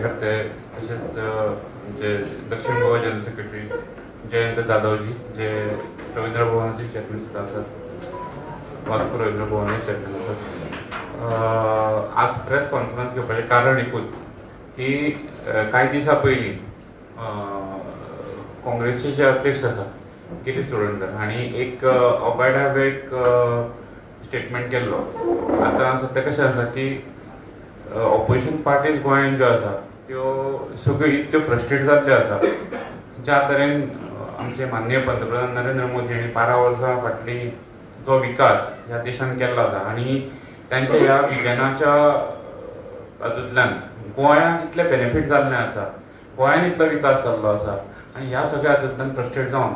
कार्यकर्ते, तशेंच आमचे दक्षिण गोवा जनरल सेक्रेटरी जयंत जाधवजी, जे रवींद्र भवनाचे चेअरमॅन सुद्दां आसात, वास्को रवींद्र भवनाचे चेअरमॅन आसात. आज प्रेस कॉन्फरन्स घेवपाचें कारण एकूच की कांय दिसां पयलीं काँग्रेसचे जे अध्यक्ष आसा गिरीश चोडणकर हांणी एक अबायडावे एक स्टेटमेंट केल्लो. आतां सद्या कशें आसा की ऑपोजिशन पार्टीज गोंयांत ज्यो आसा त्यो सगळ्यो इतल्यो फ्रस्ट्रेट जाल्ल्यो आसा, ज्या तरेन आमचे माननीय पंतप्रधान नरेंद्र मोदी हांणी 12 वर्सां फाटली जो विकास ह्या देशान केल्लो आसा आनी तांच्या ह्या विजनाच्या हातूंतल्यान गोंयांक इतले बेनिफीट जाल्ले आसा, गोंयांत इतलो विकास जाल्लो आसा आनी ह्या सगळ्या हातूंतल्यान फ्रस्ट्रेट जावन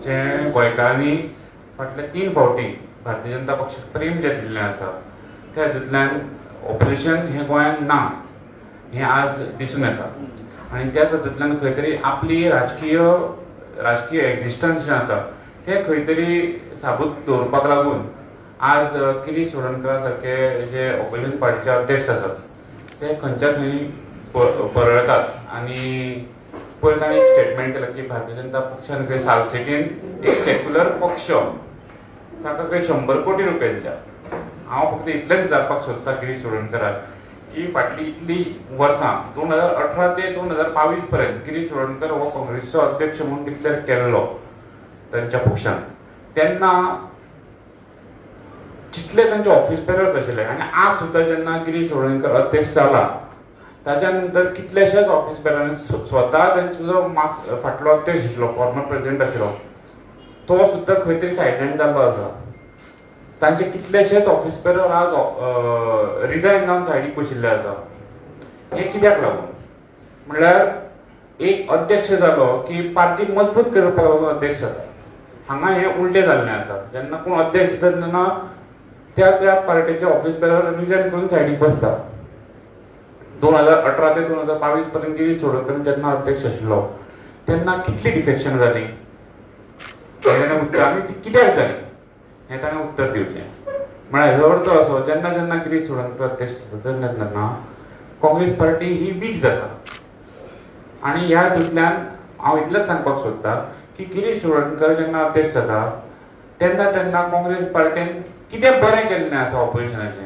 जे गोंयकारांनी फाटले 3 फावटी भारतीय जनता पक्षाक प्रेम जें दिल्लें आसा त्या हातूंतल्यान ऑपोजिशन हें गोंयांत ना हें आज दिसून येता. आनी त्याच हातूंतल्यान खंय तरी आपली राजकीय एक्झिस्टन्स जें आसा तें खंय तरी साबूत दवरपाक लागून आज गिरीश चोडणकरा सारके जे ऑपोजिशन पार्टीचे अध्यक्ष आसात ते खंयच्या खंय बरळतात. आनी पयर तांणी एक स्टेटमेंट केलां की भारतीय जनता पक्षान खंय सालसेटीन एक सेक्युलर पक्ष ताका खंय 100 कोटी रुपया दिल्या. हांव फक्त इतलेंच विचारपाक सोदता गिरीश चोडणकराक की फाटली इतली वर्सां 2018 ते 2022 पर्यंत गिरीश चोडणकर हो काँग्रेसीचो अध्यक्ष म्हणून डिक्लेअर केल्लो तांच्या पक्षान, तेन्ना जितले तांचे ऑफिस बेरर्स आशिल्ले आनी आज सुद्दां जेन्ना गिरीश चोडणकर अध्यक्ष जाला ताच्या नंतर कितलेशेच ऑफिस बेररांनी स्वता तांचो जो फाटलो अध्यक्ष आशिल्लो, फॉर्मर प्रेसिडेंट आशिल्लो, तो सुद्दां खंय तरी सायडलायन जाल्लो आसा. तांचे कितलेशेच ऑफिस बेरर आज रिजायन जावन सायडीक बशिल्ले आसा. हें कित्याक लागून म्हणल्यार एक अध्यक्ष जालो की पार्टी मजबूत करपाक लागून अध्यक्ष जाता, हांगा हें उलटें जाल्लें आसा. जेन्ना कोण अध्यक्ष जाता तेन्ना त्या त्या पार्टीचे ऑफिस बेरर रिजायन करून सायडीक बसता. 2018 ते 2022 पर्यंत गिरीश चोडणकर जेन्ना अध्यक्ष आशिल्लो तेन्ना कितली डिफेक्शन जाली ताणें उत्तर आनी ती कित्याक जाली हें ताणें उत्तर दिवचें. म्हळ्यार हेजो अर्थ असो जेन्ना जेन्ना गिरीश चोडणकर अध्यक्ष जाता तेन्ना तेन्ना काँग्रेस पार्टी ही वीक जाता. आनी ह्या हातूंतल्यान हांव इतलेंच सांगपाक सोदता की गिरीश चोडणकर जेन्ना अध्यक्ष जाता तेन्ना तेन्ना काँग्रेस पार्टीन कितें बरें केल्लें आसा ऑपोजिशनाचें.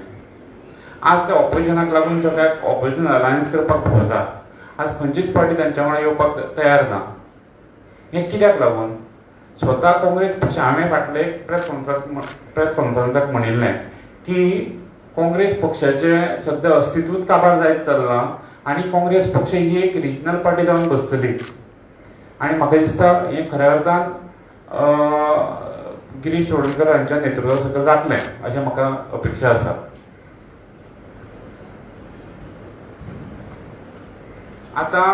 आज त्या ऑपोजिशनाक लागून सगळ्याक ऑपोजिशन अलायन्स करपाक भोंवता. आज खंयचीच पार्टी तांच्या वांगडा येवपाक तयार ना. हें कित्याक लागून स्वता काँग्रेस पक्ष हांवें फाटले एक प्रेस कॉन्फरन्साक म्हणिल्लें की काँग्रेस पक्षाचें सद्या अस्तित्वूच काबार जायत चल्लां आनी काँग्रेस पक्ष ही एक रिजनल पार्टी जावन बसतली. आनी म्हाका दिसता हें खऱ्या अर्थान गिरीश चोडणकर हांच्या नेतृत्वा सकयल जातलें अशें म्हाका अपेक्षा आसा. आतां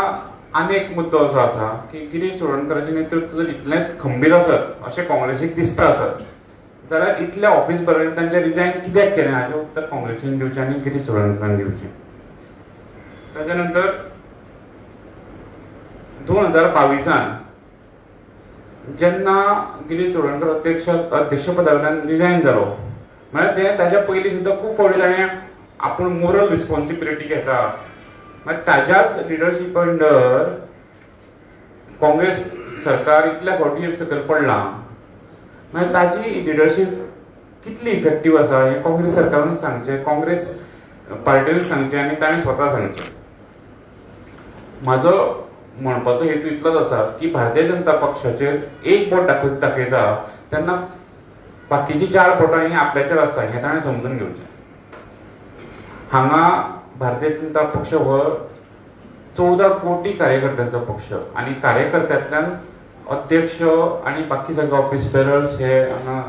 आनी एक मुद्दो असो आसा की गिरीश चोडणकराचें नेतृत्व जर इतलेंच खंबीर आसत अशें काँग्रेसीक दिसता आसत जाल्यार इतल्या ऑफिस बरोबर तांचें रिजायन कित्याक केलें हाचें उत्तर काँग्रेसीन दिवचें आनी गिरीश चोडणकरान दिवचें. ताच्या नंतर 2022 जेन्ना गिरीश चोडणकर अध्यक्षपदा वयल्यान रिजायन जालो म्हळ्यार ते ताच्या पयलीं सुद्दां खूब फावटी ताणें आपूण मोरल रिस्पॉन्सिबिलिटी घेता, मागीर ताज्याच लिडरशीप अंडर काँग्रेस सरकार इतल्या फावटी सकयल पडलां, मागीर ताजी लिडरशीप कितली इफेक्टीव आसा हें काँग्रेस सरकारान सांगचें, काँग्रेस पार्टीन सांगचें आनी ताणें स्वता सांगचें. म्हाजो म्हणपाचो हेतू इतलोच आसा की भारतीय जनता पक्षाचेर एक बोट दाखयता तेन्ना बाकीची 4 बोटां हीं आपल्याचेर आसता हें ताणें समजून घेवचें. हांगा भारतीय जनता पक्ष हो 14 कोटी कार्यकर्त्यांचो पक्ष आनी कार्यकर्त्यांतल्यान अध्यक्ष आनी बाकी सगळे ऑफिस बेरर्स हे हांगा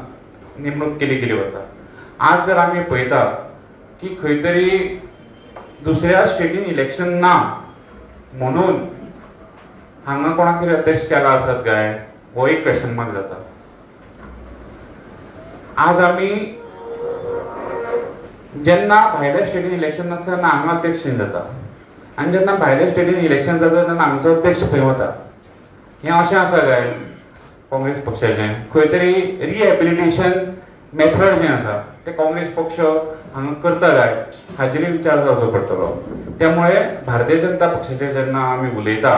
नेमणूक केली गेली वता. आज जर आमी पळयता की खंय तरी दुसऱ्या स्टेटीन इलेक्शन ना म्हणून हांगा कोणाक तरी अध्यक्ष केला आसत काय हो एक क्वेश्चन मार्क जाता. आज आमी जेन्ना भायल्या स्टेटीन इलेक्शन नासता तेन्ना हांगा अध्यक्ष जाता आनी जेन्ना भायल्या स्टेटीन इलेक्शन जाता तेन्ना हांगचो अध्यक्ष थंय वता. हें अशें आसा काय काँग्रेस पक्षाचें खंय तरी रिहॅबिलिटेशन मेथड जें आसा तें काँग्रेस पक्ष हांगा करता काय हाचेरूय विचार जावचो पडटलो. त्यामुळे भारतीय जनता पक्षाचेर जेन्ना आमी उलयता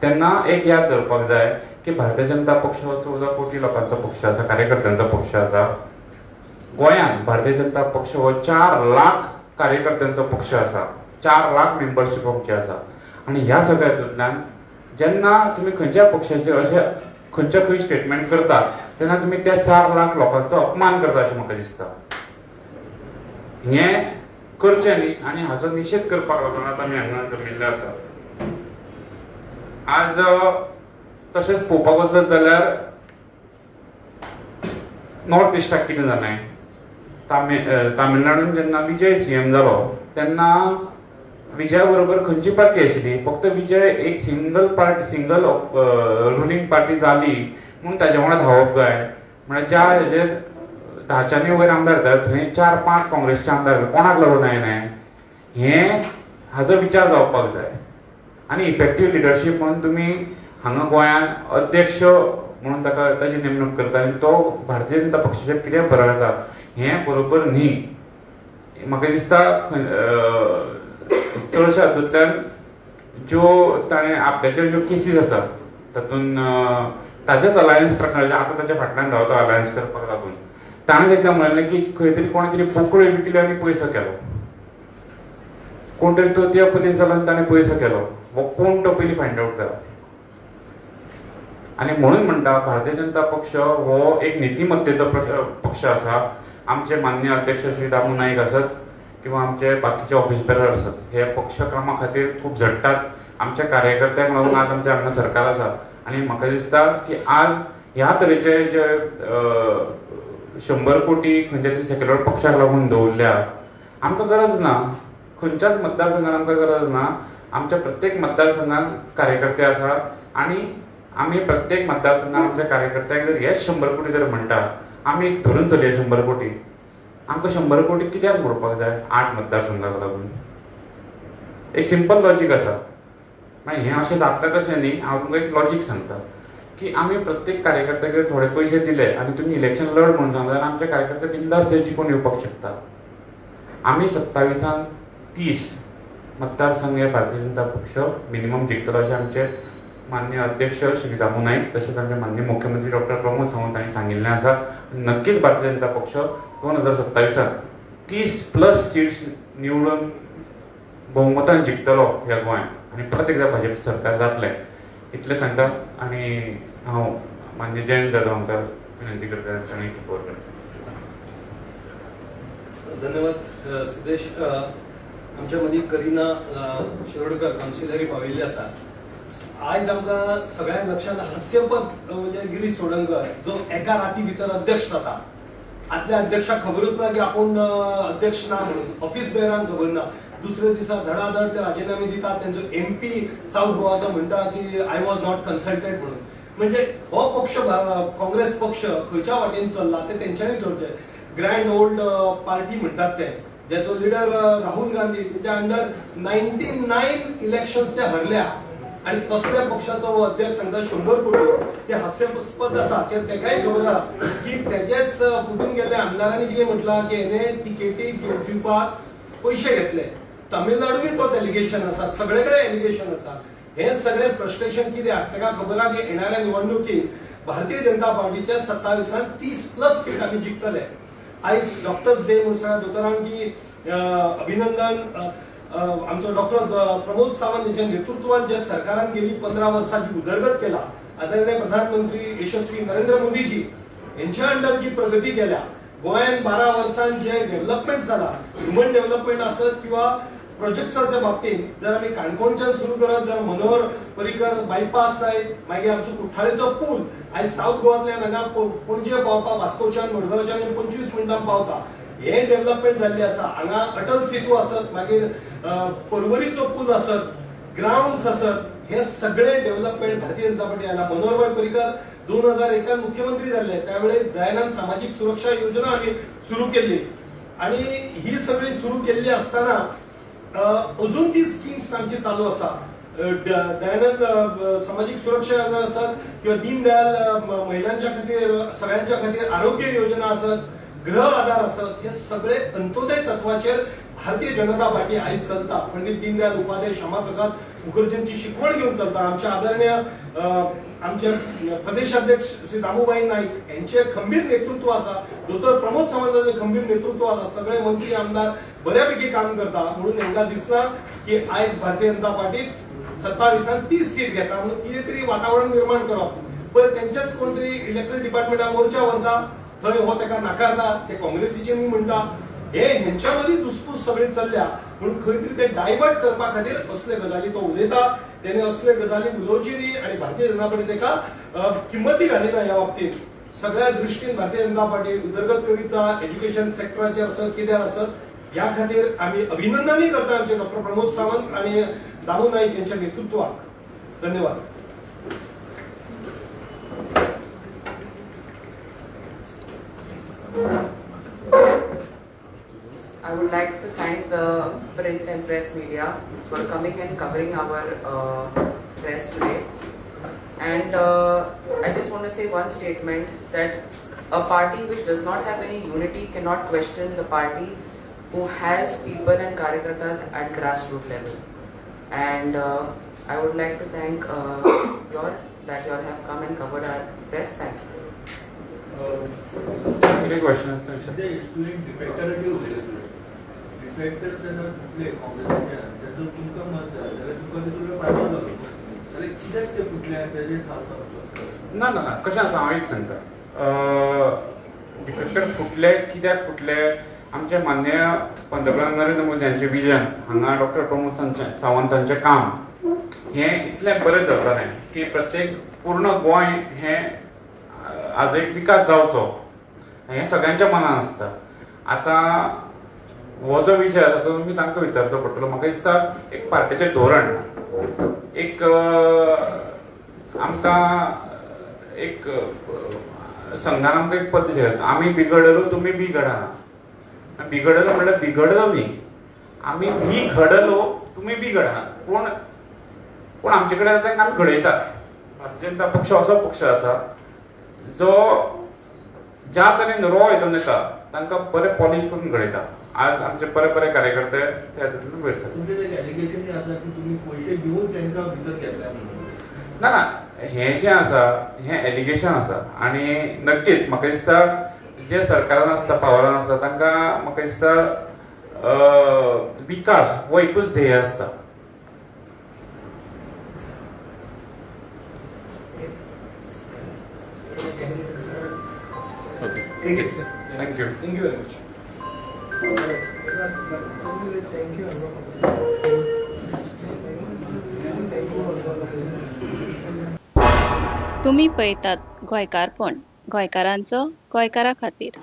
तेन्ना एक याद दवरपाक जाय की भारतीय जनता पक्ष हो 14 कोटी लोकांचो पक्ष आसा, कार्यकर्त्यांचो पक्ष आसा. गोंयांत भारतीय जनता पक्ष हो 4 लाख कार्यकर्त्यांचो पक्ष आसा, 4 लाख मेंबरशीप आमची आसा. आनी ह्या सगळ्या हितूंतल्यान जेन्ना तुमी खंयच्या पक्षाचेर अशें खंयच्या खंय स्टेटमेंट करता तेन्ना तुमी त्या 4 लाख लोकांचो अपमान करता अशें म्हाका दिसता. हें करचें न्ही आनी हाचो निशेध करपाक लागून आज आमी हांगा जमिल्ले आसा. आज तशेंच पळोवपाक वचत जाल्यार नॉर्थ इस्टाक कितें जालें, तामिळनाडून जेन्ना विजय सीएम जालो तेन्ना विजया बरोबर खंयची पार्टी आशिल्ली, फक्त विजय एक single party, single ruling party जाली म्हणून ताजे वांगडा धांवप काय? म्हळ्यार ज्या हेजेर 10च्यानी वयर आमदार जातात थंय 4-5 काँग्रेसचे आमदार कोणाक लागून आयले हें हाजो विचार जावपाक जाय. आनी इफेक्टीव लिडरशीप म्हणून तुमी हांगा गोंयांत अध्यक्ष म्हणून ताका ताजी नेमणूक करता आनी तो भारतीय जनता पक्षाचेर कितें बरयता हें बरोबर न्ही. म्हाका दिसता चडश्या हातूंतल्यान ज्यो ताणें आपल्याचेर ज्यो केसीस आसात तातूंत ताजेच अलायन्स प्रकार आतां ताच्या फाटल्यान धांवता अलायन्स करपाक लागून ताणें एकदां म्हणलें की खंय तरी कोणें तरी बोकड्यो विकल्यो आनी पयसो केलो, कोण तरी तो त्या पुलीस जालो आनी ताणें पयसो केलो, हो कोण तो पयलीं फायंड आवट करा. आनी म्हणून म्हणटा भारतीय जनता पक्ष हो एक नितीमत्तेचो पक्ष आसा. आमचे माननीय अध्यक्ष श्री दामू नाईक आसत किंवा आमचे बाकीचे ऑफिस बेरर आसत हे पक्ष कामा खातीर खूब झडटात. आमच्या कार्यकर्त्यांक लागून आज आमच्या हांगा सरकार आसा आनी म्हाका दिसता की आज ह्या तरेचे जे 100 कोटी खंयच्या तरी सेक्युलर पक्षाक लागून दवरल्या, आमकां गरज ना, खंयच्याच मतदारसंघात आमकां गरज ना. आमच्या प्रत्येक मतदारसंघात कार्यकर्ते आसा आनी आमी प्रत्येक मतदारसंघात आमच्या कार्यकर्त्यांक जर हेच 100 कोटी जर म्हणटा आमी एक धरून चलया 100 कोटी, आमकां 100 कोटी कित्याक मोडपाक जाय 8 मतदारसंघाक लागून? एक सिंपल लॉजीक आसा. मागीर हें अशें जातलें तशें न्ही, हांव तुमकां एक लॉजीक सांगता की आमी प्रत्येक कार्यकर्त्याक जर थोडे पयशे दिले आनी तुमी इलेक्शन लढ म्हणून सांगता जाल्यार आमचे कार्यकर्ते बिंदास थंय जिखून येवपाक शकता. आमी 27 30 मतदारसंघ हे भारतीय जनता पक्ष मिनिमम जिखतलो अशें आमचे माननीय अध्यक्ष श्री दामू नाईक तशेंच आमचे माननीय मुख्यमंत्री डॉक्टर प्रमोद सावंत हांणी सांगिल्लें आसा. नक्कीच भारतीय जनता पक्ष 2027 30+ सीट्स निवडून बहुमतान जिखतलो ह्या गोंयांत आनी परत एकदां भाजप सरकार जातलें इतलें सांगता. आनी हांव माननीय जयंत जाधव हांकां विनंती करता तांणी खबर करचें. धन्यवाद सुदेश. आमच्या मदीं करिना शिरोडकर कावन्सिलरी पाविल्ली आसा. आयज आमकां सगळ्यांक लक्षांत हास्यपद म्हणजे गिरीश चोडणकर जो एका राती भितर अध्यक्ष जाता, आदल्या अध्यक्षाक खबरूच ना की आपूण अध्यक्ष ना म्हणून, ऑफिस बेरांक खबर ना, दुसऱ्या दिसा धडाधड ते राजीनामे दितात. तेंचो एमपी साऊथ गोवाचो म्हणटा की I was not consulted म्हणून. म्हणजे हो पक्ष काँग्रेस पक्ष खंयच्या वाटेन चल्ला ते तेंच्यांनी ठरचें. ग्रँड ओल्ड पार्टी म्हणटात ते, ज्याचो लिडर राहुल गांधी, तेच्या अंडर 99 इलेक्शन्स ते हरल्या आणि कसल्या पक्षाचो हो अध्यक्ष सांगता 100 कोटी, ते हास्यास्पद आसा. कित्याक तेकाय खबर आसा की तेजेच फुटून गेल्ल्या आमदारांनी कितें म्हटलां की हेणे तिकेटी दिवपाक पयशे घेतले. तमिळनाडूय तोच एलिगेशन आसा, सगळे कडेन एलिगेशन आसा. हे सगळे फ्रस्ट्रेशन कित्याक ताका खबर आहा की येणाऱ्या निवडणुकीत भारतीय जनता पार्टीच्या 27 30+ सीट आमी जिखतले. आयज डॉक्टर्स डे म्हणून सगळ्या दोतोरांक की अभिनंदन. आमचो डॉक्टर प्रमोद सावंत हेच्या नेतृत्वान जे सरकारान गेली 15 वर्सां जी उदरगत केला, आदरणीय प्रधानमंत्री यशस्वी नरेंद्र मोदीजी यांच्या अंडर जी प्रगती केल्या, गोंयान 12 वर्सां जे डेव्हलपमेंट जाला, ह्युमन डेव्हलपमेंट आसत किंवा प्रोजेक्टाच्या बाबतीत, जर आमी काणकोणच्यान सुरू करत जर मनोहर पर्रीकर बायपास जायत, मागीर आमचो कुठ्ठाळेचो पूल आयज साऊथ गोवांतल्यान हांगा पणजे पावपाक वास्कोच्यान मडगांवच्यान 25 मिनटां पावता, हे डेव्हलपमेंट जाल्ली आसा. हांगा अटल सेतू आसत, मागीर पर्वरीचो पूल आसत, ग्राउंड्स आसत, हे सगळे डेव्हलपमेंट भारतीय जनता पार्टी आयला. मनोहरभाई पर्रीकर 2001 मुख्यमंत्री जाल्ले त्यावेळी दयानंद सामाजीक सुरक्षा योजना आमी सुरू केल्ली आणि ही सगळी सुरू केल्ली असताना अजून ती स्किम्स आमची चालू आसा. दयानंद सामाजीक सुरक्षा योजना आसत किंवा दीनदयाल महिलांच्या खातीर सगळ्यांच्या खातीर आरोग्य योजना आसत. गृह आधार आसत, हे सगळे अंत्योदय तत्वाचेर भारतीय जनता पार्टी आयज चलता. पंडित दीनदयाल उपाध्याय, श्यामाप्रसाद मुखर्जींची शिकवण घेवन चलता. आमचे आदरणीय आमचे प्रदेशाध्यक्ष श्री दामूभाई नाईक यांचे खंबीर नेतृत्व आसा, दोतोर प्रमोद सावंतांचे खंबीर नेतृत्व आसा, सगळे मंत्री आमदार बऱ्यापैकी काम करता. म्हणून हेंका दिसना की आयज भारतीय जनता पार्टी 27 30 सीट घेता म्हणून कितें तरी वातावरण निर्माण करप. पयर तेंचेच कोण तरी इलेक्ट्रीक डिपार्टमेंटा मोर्चा व्हरता, थंय हो तेका नाकारता, ते काँग्रेसीचे न्ही म्हणटा. हे हेंच्या मदीं दुसपूस सगळी चल्ल्या, म्हणून खंय तरी ते डायवर्ट करपा खातीर असले गजाली तो उलयता. तेणे असले गजाली उलोवची न्ही आनी भारतीय जनता पार्टी तेका किंमती घालिना. ह्या बाबतीत सगळ्या दृश्टीन भारतीय जनता पार्टी उदरगत करिता, एज्युकेशन सेक्टराचेर आसत, कित्यार आसत, ह्या खातीर आमी अभिनंदनूय करता आमचे डॉक्टर प्रमोद सावंत आनी दामू नाईक यांच्या नेतृत्वाक. धन्यवाद. I would like to thank the print and press media for coming and covering our press today. And I just want to say one statement, that a party which does not have any unity cannot question the party who has people and karyakartas at grassroots level. And I would like to thank you all that you all have come and covered our press. Thank you. कितें question आसता विचार. ते तुवें डिफेक्टराचेर उलयले, तुवें डिफेक्टर जेन्ना फुटले काँग्रेसीच्यान तेन्ना तुमकां मत जाय जाल्यार तुमकां तितूंतलो फायदो जालो, जाल्यार कित्याक ते फुटले आनी तेजेर थारता? ना ना ना, कशें आसा, हांव एक सांगता, डिफेक्टर फुटले कित्याक फुटले, आमचे माननीय पंतप्रधान नरेंद्र मोदी हांचें विजन, हांगा डॉक्टर प्रमोद सावंत हांचें काम हें इतलें बरें चलतालें की प्रत्येक पूर्ण गोंय हें आज एक विकास जावचो हें सगळ्यांच्या मनान आसता. आतां हो जो विशय आसा तो तुमी तांकां विचारचो पडटलो. म्हाका दिसता एक पार्टीचें धोरण, एक आमकां एक संघान आमकां एक पद्दत शिकयता, आमी बिघडलो तुमी बी घडना. बिघडलो म्हणल्यार बिघडलो न्ही, आमी बी घडलो तुमी बी घडना. पूण पूण आमचे कडेन आतां आमी घडयता. भारतीय जनता पक्ष असो पक्ष आसा जो ज्या तरेन रॉ हितून येता तांकां बरें पॉलिश करून घडयता. आज आमचे बरे बरे कार्यकर्ते त्या हितूंतल्यान वयर सरता. तुमचें एक एलिगेशन आसा की तुमी पयशे घेवन तांकां भितर घेतल्या म्हणून. ना ना, हें जें आसा हें एलिगेशन आसा आनी नक्कीच म्हाका दिसता जे सरकारान आसता, पावरान आसता, तांकां म्हाका दिसता विकास हो एकूच ध्येय आसता. Thank you. Thank you very much. Thank you. तुमी पळयतात गोंयकारपण, गोंयकारांचो गोंयकारा खातीर.